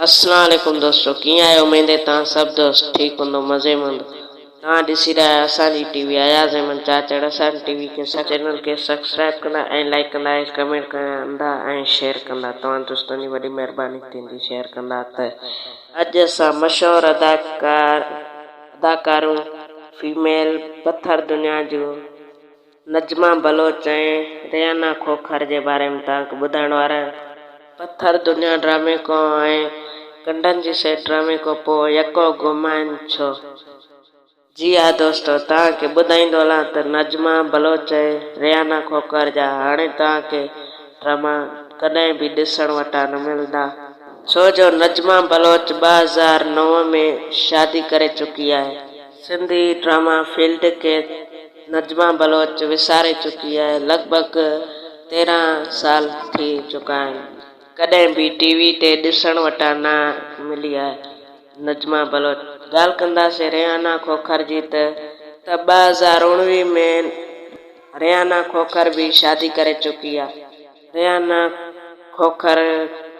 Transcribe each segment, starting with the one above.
اسلام عليڪم دوستو ڪيئن آهيو اميد توهان سڀ دوست ٺيڪ هوندو مزي ۾ هوندو توهان ڏسي رهيا آهيو اسان جي ٽي وي اياز احمد چاچڙ اسان جي ٽي وي کي چينل کي سبسڪرائب ڪندا ۽ لائيڪ ڪندا ۽ ڪمينٽ ڪندا ۽ شيئر ڪندا توهان دوستن جي وڏي مهرباني ٿيندي شيئر ڪندا ته اڄ اسان مشهور اداڪار اداڪارون فيميل پٿر دنيا جون نجمه بلوچ ۽ ريحانه کوکر جي باري ۾ توهان کي ٻڌائڻ وارا آهيون. پٿر دنيا ڊرامي کان ۽ ڪنڊن جي سيٽ ڊرامي کان پوء يڪو گم آهن ڇو؟ جي ها دوستو توهان کي ٻڌائيندو هلان ته نجمه بلوچ ۽ ريحانه کوکر جا هاڻي توهان کي ڊراما ڪڏهن به ڏسڻ وٽان نه ملندا. ڇو جو نجمه بلوچ 2009 ۾ شادي ڪري چڪي آهي. سنڌي ڊراما فيلڊ کي نجمه بلوچ وساري چڪي آهي لڳ ڀڳ 13 سال ٿي چڪا آهن ڪڏهن به ٽي وي تي ڏسڻ وٽان نه ملي آهي نجمه بلوچ ڳالهه ڪنداسين ريحانه کوکر جي ته ته 2019 ۾ ريحانه کوکر به شادي ڪري چڪي آهي ريحانه کوکر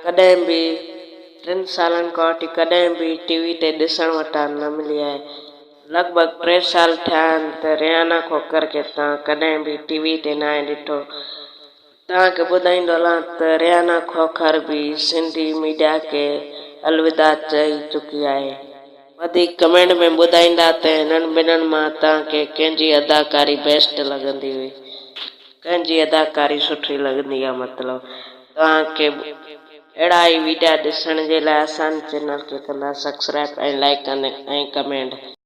ڪڏهن به ٽن سالن کان وٺي ڪڏهن به ٽي وي تي ڏسڻ وٽان نه ملي آهي. لڳ ڀڳ ٽي سال ٿيا آهن ته ريحانه کوکر کي توهان ڪڏهن به ٽي وي تي ناهي ڏٺو. توهان کي ٻڌائيندو هلان ته ريحانه کوکر به سنڌي ميڊيا کي الوداع چئي چڪي آهي. وڌيڪ ڪمينٽ ۾ ٻڌائيندا ته هنن ٻنهن مان توهان کي ڪنهن جي اداڪاري بيسٽ لڳندي هئي. ڪنهن جي اداڪاري سٺي لڳندي آ مطلب توهان کي اهڙا ئي ويڊيا ڏسڻ جي لاء اسان جي چينل کي ڪندا سبسڪرائب ۽ لائيڪ ۽ ڪمينٽ.